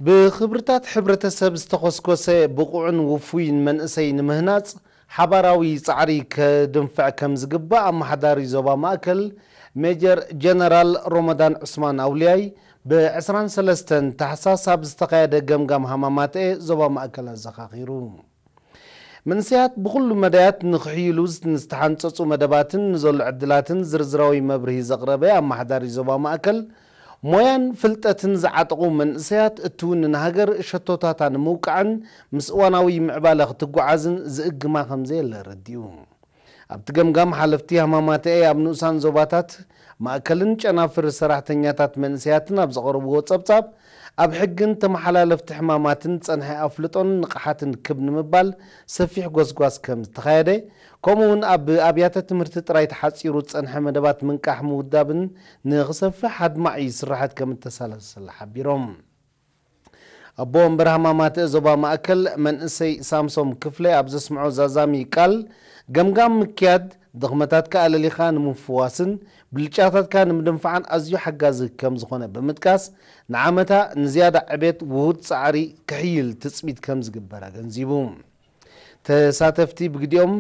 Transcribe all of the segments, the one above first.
ብኽብርታት ሕብረተሰብ ዝተኾስኮሰ ብቑዕን ውፉይን መንእሰይ ንምህናጽ ሓባራዊ ጻዕሪ ከድንፍዕ ከም ዝግባእ ኣመሓዳሪ ዞባ ማእከል ሜጀር ጀነራል ሮመዳን ዑስማን ኣውልያይ ብ ዕስራን ሰለስተን ታሕሳስ ኣብ ዝተኻየደ ገምጋም ሃማማተኤ ዞባ ማእከል ኣዘኻኺሩ። መንእሰያት ብኹሉ መዳያት ንኽሕይሉ ዝተሓንጸጹ መደባትን ንዘሎ ዕድላትን ዝርዝራዊ መብርሂ ዘቕረበ ኣመሓዳሪ ዞባ ማእከል፣ ሞያን ፍልጠትን ዝዓጠቑ መንእሰያት እትውንን ሃገር ሸቶታታ ንምውቃዕን ምስ እዋናዊ ምዕባለ ክትጓዓዝን ዝእግማ ከም ዘየለ ኣረዲኡ። ኣብቲ ገምጋም ሓለፍቲ ሃማማተኤ ኣብ ንኡሳን ዞባታት ማእከልን ጨናፍር ሰራሕተኛታት መንእሰያትን ኣብ ዘቕረብዎ ጸብጻብ፣ ኣብ ሕግን ተመሓላለፍቲ ሕማማትን ጸንሐ ኣፍልጦን ንቕሓትን ክብ ንምባል ሰፊሕ ጎስጓስ ከም ዝተኻየደ፣ ከምኡውን ኣብ ኣብያተ ትምህርቲ ጥራይ ተሓጺሩ ዝጸንሐ መደባት ምንቃሕ ምውዳብን ንኽሰፍሕ ኣድማዒ ስራሓት ከም እተሰላሰለ ሓቢሮም። ኣቦ ወንበር ሃማማተ ዞባ ማእከል መንእሰይ ሳምሶም ክፍለ ኣብ ዘስምዖ ዛዛሚ ቃል፣ ገምጋም ምክያድ ድኽመታትካ ኣለሊኻ ንምፍዋስን ብልጫታትካ ንምድንፋዕን ኣዝዩ ሓጋዚ ከም ዝኾነ ብምጥቃስ፣ ንዓመታ ንዝያዳ ዕቤት ውሁድ ጻዕሪ ክሕይል ትጽቢት ከም ዝግበር ኣገንዚቡ። ተሳተፍቲ ብግዲኦም፣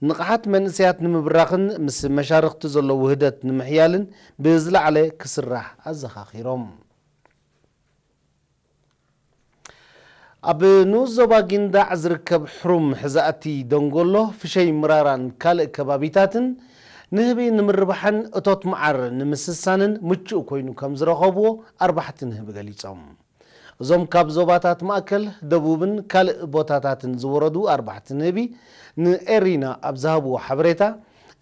ንቕሓት መንእሰያት ንምብራኽን ምስ መሻርኽቲ ዘሎ ውህደት ንምሕያልን ብዝለዓለ ክስራሕ ኣዘኻኺሮም። ኣብ ንኡስ ዞባ ጊንዳዕ ዝርከብ ሕሩም ሕዛእቲ ደንጎሎ፣ ፍሸይ ምራራን ካልእ ከባቢታትን ንህቢ ንምርባሕን እቶት መዓር ንምስሳንን ምቹእ ኮይኑ ከም ዝረኸብዎ ኣርባሕቲ ንህቢ ገሊጾም። እዞም ካብ ዞባታት ማእከል፣ ደቡብን ካልእ ቦታታትን ዝወረዱ ኣርባሕቲ ንህቢ ንኤሪና ኣብ ዝሃብዎ ሓበሬታ፣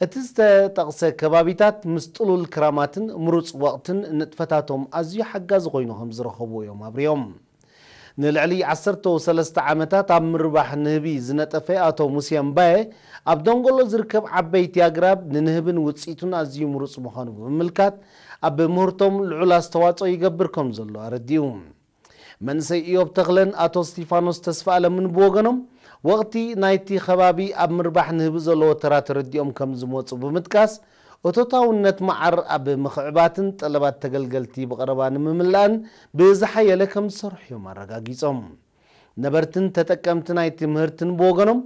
እቲ ዝተጠቕሰ ከባቢታት ምስ ጥሉል ክራማትን ምሩጽ ወቕትን ንጥፈታቶም ኣዝዩ ሓጋዚ ኮይኑ ከም ዝረኸብዎ እዮም ኣብሪዮም። ንልዕሊ ዓሰርተ ሰለስተ ዓመታት ኣብ ምርባሕ ንህቢ ዝነጠፈ ኣቶ ሙሴ እምባየ፣ ኣብ ደንጎሎ ዝርከብ ዓበይቲ ኣግራብ ንንህብን ውጽኢቱን ኣዝዩ ምሩጽ ምዃኑ ብምምልካት፣ ኣብ ምህርቶም ልዑል ኣስተዋጽኦ ይገብር ከም ዘሎ ኣረዲኡ። መንእሰይ ኢዮብ ተኽለን ኣቶ እስቲፋኖስ ተስፋኣለምን ብወገኖም፣ ወቕቲ ናይቲ ከባቢ ኣብ ምርባሕ ንህቢ ዘለዎ ተራ ተረዲኦም ከም ዝመጹ ብምጥቃስ፣ እቶታውነት መዓር ኣብ ምኽዕባትን ጠለባት ተገልገልቲ ብቐረባ ንምምላእን ብዝሓየለ ከም ዝሰርሑ እዮም ኣረጋጊጾም። ነበርትን ተጠቀምቲ ናይቲ ምህርትን ብወገኖም፣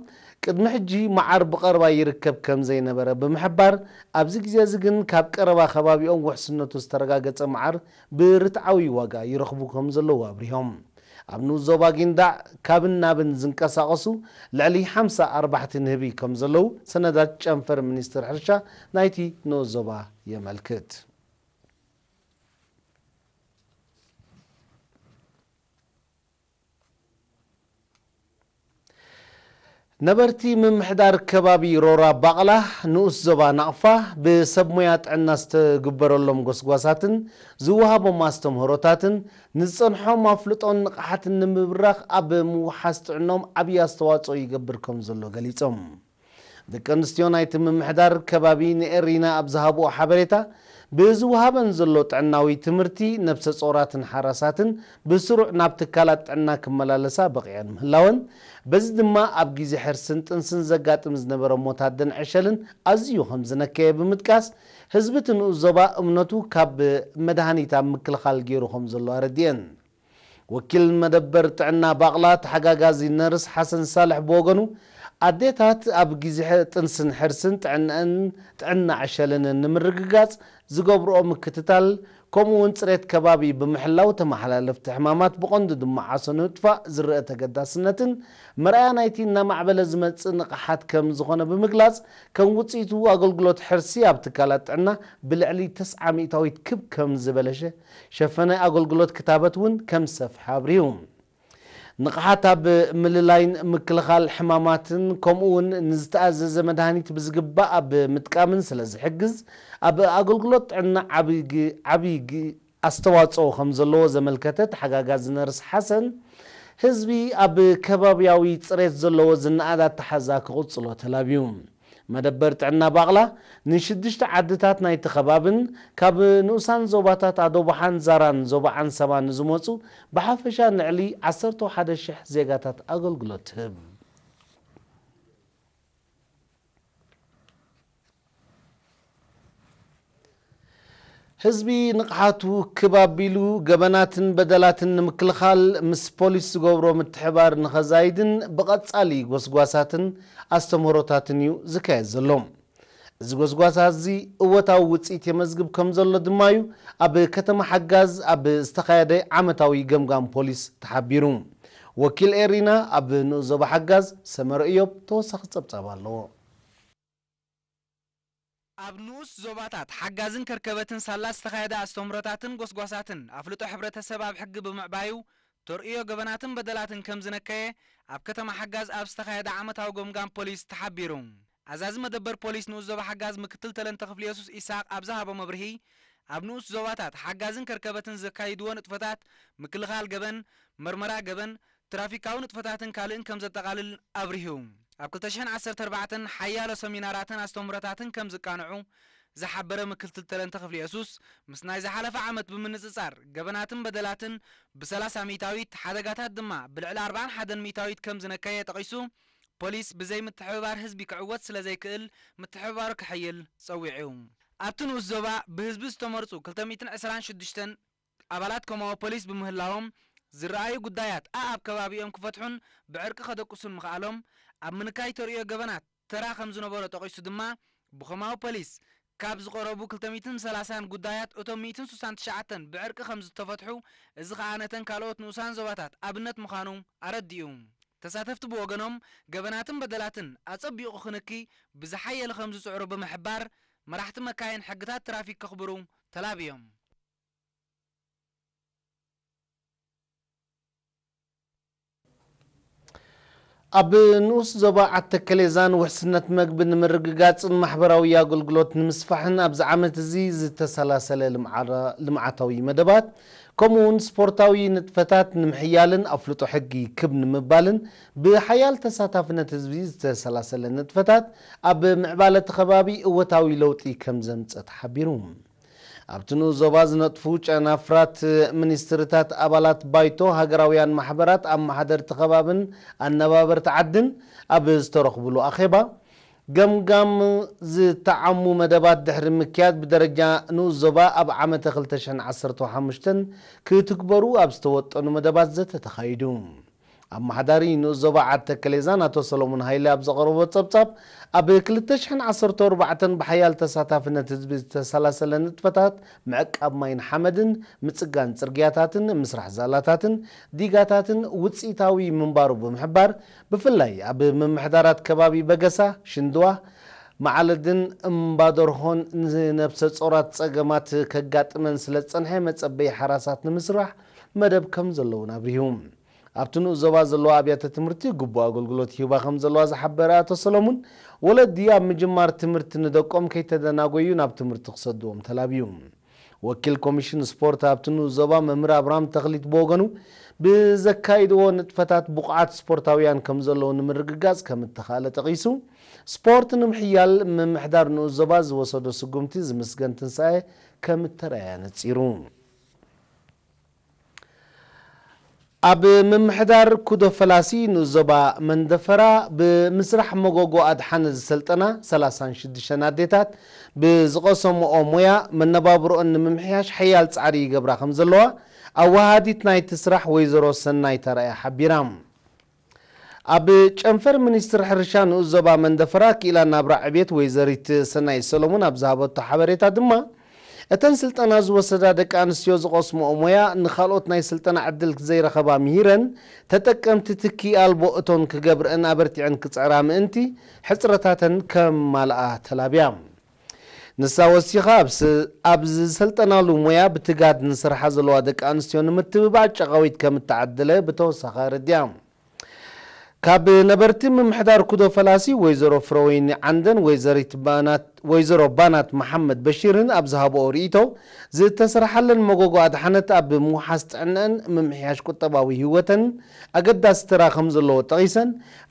ቅድሚ ሕጂ መዓር ብቐረባ ይርከብ ከም ዘይነበረ ብምሕባር፣ ኣብዚ ግዜ እዚ ግን ካብ ቀረባ ከባቢኦም ውሕስነቱ ዝተረጋገጸ መዓር ብርትዓዊ ዋጋ ይረኽቡ ከም ዘለዉ ኣብሪሆም። ኣብ ንኡስ ዞባ ጊንዳዕ ካብን ናብን ዝንቀሳቐሱ ልዕሊ ሓምሳ ኣርባሕቲ ንህቢ ከም ዘለዉ ሰነዳት ጨንፈር ሚኒስትሪ ሕርሻ ናይቲ ንኡስ ዞባ የመልክት። ነበርቲ ምምሕዳር ከባቢ ሮራ ባቕላ ንኡስ ዞባ ናቕፋ ብሰብ ሞያ ጥዕና ዝተግበረሎም ጎስጓሳትን ዝወሃቦም ኣስተምህሮታትን ንዝጸንሖም ኣፍልጦን ንቕሓትን ንምብራኽ ኣብ ምውሓስ ጥዕኖም ዓብዪ ኣስተዋጽኦ ይገብር ከም ዘሎ ገሊጾም። ደቂ ኣንስትዮ ናይቲ ምምሕዳር ከባቢ ንኤሪና ኣብ ዝሃብኦ ሓበሬታ፣ ብዝወሃበን ዘሎ ጥዕናዊ ትምህርቲ፣ ነብሰ ጾራትን ሓራሳትን ብስሩዕ ናብ ትካላት ጥዕና ክመላለሳ በቒዐን ምህላወን፣ በዚ ድማ ኣብ ግዜ ሕርስን ጥንስን ዘጋጥም ዝነበረ ሞት ኣደን ዕሸልን ኣዝዩ ከም ዝነከየ ብምጥቃስ፣ ህዝቢ እቲ ንኡስ ዞባ እምነቱ ካብ መድሃኒት ኣብ ምክልኻል ገይሩ ከም ዘሎ ኣረዲአን። ወኪል መደበር ጥዕና ባቕላ ተሓጋጋዚ ነርስ ሓሰን ሳልሕ ብወገኑ፣ ኣዴታት ኣብ ግዜ ጥንስን ሕርስን ጥዕንአን ጥዕና ዕሸለንን ንምርግጋጽ ዝገብርኦ ምክትታል፣ ከምኡ እውን ጽሬት ከባቢ ብምሕላው ተመሓላለፍቲ ሕማማት ብቐንዱ ድማ ዓሶ ንምጥፋእ ዝረአ ተገዳስነትን መርኣያ ናይቲ እናማዕበለ ዝመጽእ ንቕሓት ከም ዝኾነ ብምግላጽ፣ ከም ውጽኢቱ ኣገልግሎት ሕርሲ ኣብ ትካላት ጥዕና ብልዕሊ ተስዓ ሚእታዊት ክብ ከም ዝበለሸ ሸፈነ ኣገልግሎት ክታበት እውን ከም ዝሰፍሐ ኣብሪሁ። ንቕሓት ኣብ ምልላይን ምክልኻል ሕማማትን ከምኡ እውን ንዝተኣዘዘ መድሃኒት ብዝግባእ ኣብ ምጥቃምን ስለ ዝሕግዝ ኣብ ኣገልግሎት ጥዕና ዓብዪ ግ- ዓብዪ ግ- ኣስተዋፅኦ ከም ዘለዎ ዘመልከተ ተሓጋጋዚ ነርስ ሓሰን ህዝቢ ኣብ ከባብያዊ ፅሬት ዘለዎ ዝነኣድ ኣተሓዛ ክቕፅሎ ተላብዩ። መደበር ጥዕና ባቕላ ንሽዱሽተ ዓድታት ናይቲ ከባብን ካብ ንኡሳን ዞባታት ኣዶቦሓን ዛራን ዞባ ዓንሰባ ንዝመፁ ብሓፈሻ ንዕሊ ዓሰርተ ሓደ ሽሕ ዜጋታት ኣገልግሎት ትህብ። ህዝቢ ንቕሓቱ ክብ ኣቢሉ ገበናትን በደላትን ንምክልኻል ምስ ፖሊስ ዝገብሮ ምትሕባር ንኸዛይድን ብቐጻሊ ጎስጓሳትን ኣስተምህሮታትን እዩ ዝካየድ ዘሎ። እዚ ጎስጓሳት እዚ እወታዊ ውጽኢት የመዝግብ ከም ዘሎ ድማ እዩ ኣብ ከተማ ሓጋዝ ኣብ ዝተኻየደ ዓመታዊ ገምጋም ፖሊስ ተሓቢሩ። ወኪል ኤሪና ኣብ ንኡስ ዞባ ሓጋዝ ሰመረ እዮብ ተወሳኺ ጸብጻብ ኣለዎ። ኣብ ንኡስ ዞባታት ሓጋዝን ከርከበትን ሳላ ዝተኻየደ ኣስተምህሮታትን ጎስጓሳትን ኣፍልጦ ሕብረተሰብ ኣብ ሕጊ ብምዕባዩ ተርእዮ ገበናትን በደላትን ከም ዝነከየ ኣብ ከተማ ሓጋዝ ኣብ ዝተኻየደ ዓመታዊ ገምጋም ፖሊስ ተሓቢሩ። ኣዛዚ መደበር ፖሊስ ንኡስ ዞባ ሓጋዝ ምክትል ተለንተ ክፍሊ የሱስ ኢሳቅ ኣብ ዝሃቦ መብርሂ፣ ኣብ ንኡስ ዞባታት ሓጋዝን ከርከበትን ዘካይድዎ ንጥፈታት ምክልኻል ገበን፣ መርመራ ገበን፣ ትራፊካዊ ንጥፈታትን ካልእን ከም ዘጠቓልል ኣብሪሁ። ኣብ ክልተ ሽሕን ዓሰርተ ኣርባዕተን ሓያሎ ሰሚናራትን ኣስተምህሮታትን ከም ዝቃንዑ ዝሓበረ ምክትል ተለንተ ክፍሊ የሱስ፣ ምስ ናይ ዝሓለፈ ዓመት ብምንጽጻር ገበናትን በደላትን ብ30 ሚእታዊት፣ ሓደጋታት ድማ ብልዕሊ ኣርባዓን ሓደን ሚእታዊት ከም ዝነከየ ጠቒሱ፣ ፖሊስ ብዘይ ምትሕብባር ህዝቢ ክዕወት ስለ ዘይክእል ምትሕብባሩ ከሐይል ጸዊዑ። ኣብቲ ንኡስ ዞባ ብህዝቢ ዝተመርጹ ክልተ ሚእትን ዕስራን ሽዱሽተን ኣባላት ኮማዎ ፖሊስ ብምህላዎም ዝረኣዩ ጉዳያት ኣኣብ ከባቢኦም ክፈትሑን ብዕርቂ ከደቅሱን ምኽኣሎም ኣብ ምንካይ ተርእዮ ገበናት ተራ ከም ዝነበሮ ጠቒሱ ድማ ብኮማዎ ፖሊስ ካብ ዝቐረቡ ክልተ ሚእትን ሰላሳን ጉዳያት እቶም ሚእትን ስሳን ትሽዓተን ብዕርቂ ከም ዝተፈትሑ፣ እዚ ኸኣ ነተን ካልኦት ንኡሳን ዞባታት ኣብነት ምዃኑ ኣረዲኡ። ተሳተፍቲ ብወገኖም ገበናትን በደላትን ኣጸቢቑ ክንኪ ብዝሓየለ ከም ዝጽዕሩ ብምሕባር መራሕቲ መካይን ሕግታት ትራፊክ ከኽብሩ ተላብዮም። ኣብ ንኡስ ዞባ ዓተከሌዛን ውሕስነት መግቢ ንምርግጋጽን ማሕበራዊ ኣገልግሎት ንምስፋሕን ኣብዚ ዓመት እዚ ዝተሰላሰለ ልምዓ-፣ ልምዓታዊ መደባት ከምኡ እውን ስፖርታዊ ንጥፈታት ንምሕያልን ኣፍልጦ ሕጊ ክብ ንምባልን ብሓያል ተሳታፍነት ህዝቢ ዝተሰላሰለ ንጥፈታት ኣብ ምዕባለ እቲ ከባቢ እወታዊ ለውጢ ከም ዘምጸ ተሓቢሩ። ኣብቲ ንኡስ ዞባ ዝነጥፉ ጨናፍራት ሚኒስትርታት ኣባላት ባይቶ ሃገራውያን ማሕበራት ኣመሓደርቲ ከባብን ኣነባበርቲ ዓድን ኣብ ዝተረኽብሉ ኣኼባ ገምጋም ዝተዓሙ መደባት ድሕሪ ምክያድ ብደረጃ ንኡስ ዞባ ኣብ ዓመተ ክልተ ሽሕን ዓሰርተ ሓሙሽተን ክትግበሩ ኣብ ዝተወጠኑ መደባት ዘተ ተኻይዱ። ኣመሓዳሪ ንኡስ ዞባ ዓድ ተከሌዛን ኣቶ ሰሎሞን ሃይለ ኣብ ዘቐረቦ ጸብጻብ፣ ኣብ ክልተ ሽሕን ዓሰርተ ኣርባዕተን ብሓያል ተሳታፍነት ህዝቢ ዝተሰላሰለ ንጥፈታት ምዕቃብ ማይን ሓመድን፣ ምጽጋን ጽርግያታትን፣ ምስራሕ ዛላታትን ዲጋታትን ውጽኢታዊ ምንባሩ ብምሕባር፣ ብፍላይ ኣብ ምምሕዳራት ከባቢ በገሳ፣ ሽንድዋ፣ መዓለድን እምባደርሆን ንነብሰ ጾራት ጸገማት ከጋጥመን ስለ ዝጸንሐ መጸበዪ ሓራሳት ንምስራሕ መደብ ከም ዘለውን ኣብሪሁ። ኣብቲ ንኡስ ዞባ ዘለዋ ኣብያተ ትምህርቲ ግቡእ ኣገልግሎት ይህባ ከም ዘለዋ ዝሓበረ ኣቶ ሰሎሙን፣ ወለዲ ኣብ ምጅማር ትምህርቲ ንደቆም ከይተደናጎዩ ናብ ትምህርቲ ክሰድዎም ተላብዩ። ወኪል ኮሚሽን ስፖርት ኣብቲ ንኡስ ዞባ መምህር ኣብርሃም ተኽሊት ብወገኑ፣ ብዘካይድዎ ንጥፈታት ብቑዓት ስፖርታውያን ከም ዘለዉ ንምርግጋጽ ከም እተኻእለ ጠቒሱ፣ ስፖርት ንምሕያል ምምሕዳር ንኡስ ዞባ ዝወሰዶ ስጉምቲ ዝምስገን ትንሳኤ ከም እተረኣየ ኣነጺሩ። ኣብ ምምሕዳር ኩዶ ፈላሲ ንኡስ ዞባ መንደፈራ ብምስራሕ መጎጎ ኣድሓነ ዝሰልጠና ሰላሳን ሽዱሽተን ኣዴታት ብዝቐሰምኦ ሞያ መነባብሮኦን ንምምሕያሽ ሓያል ጻዕሪ ይገብራ ከም ዘለዋ ኣወሃዲት ናይቲ ስራሕ ወይዘሮ ሰናይት ኣርኣያ ሓቢራ። ኣብ ጨንፈር ሚኒስትሪ ሕርሻ ንኡስ ዞባ መንደፈራ ክኢላ ናብራ ዕቤት ወይዘሪት ሰናይት ሰሎሞን ኣብ ዝሃበቶ ሓበሬታ ድማ፣ እተን ስልጠና ዝወሰዳ ደቂ ኣንስትዮ ዝቐስምኦ ሞያ ንኻልኦት ናይ ስልጠና ዕድል ዘይረኸባ ምሂረን፣ ተጠቀምቲ ትኪ ኣልቦ እቶን ክገብርአን ኣበርቲዐን ክጽዕራ ምእንቲ ሕጽረታተን ከማልኣ ተላብያ። ንሳ ወሲኻ፣ ኣብ ስ-፣ ኣብ ዝሰልጠናሉ ሞያ ብትጋት ንስርሓ ዘለዋ ደቂ ኣንስትዮ ንምትብባዕ ጨቓዊት ከም እተዓደለ ብተወሳኺ ኣረዲኣ። ካብ ነበርቲ ምምሕዳር ኩዶ ፈላሲ ወይዘሮ ፍረወይኒ ዓንደን ወይዘሪት ባናት፣ ወይዘሮ ባናት መሓመድ በሺርን ኣብ ዝሃብኦ ርእይቶ፣ ዝተሰርሓለን መጎጎ ኣድሓነት ኣብ ምውሓስ ጥዕነአን ምምሕያሽ ቁጠባዊ ህይወተን ኣገዳሲ ተራ ከም ዘለዎ ጠቒሰን፣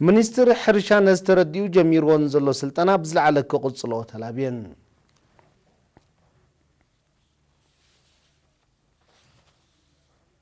ሚኒስትሪ ሕርሻ ነዚ ተረዲኡ ጀሚርዎ ንዘሎ ስልጠና ብዝለዓለ ክቕጽሎ ተላብየን።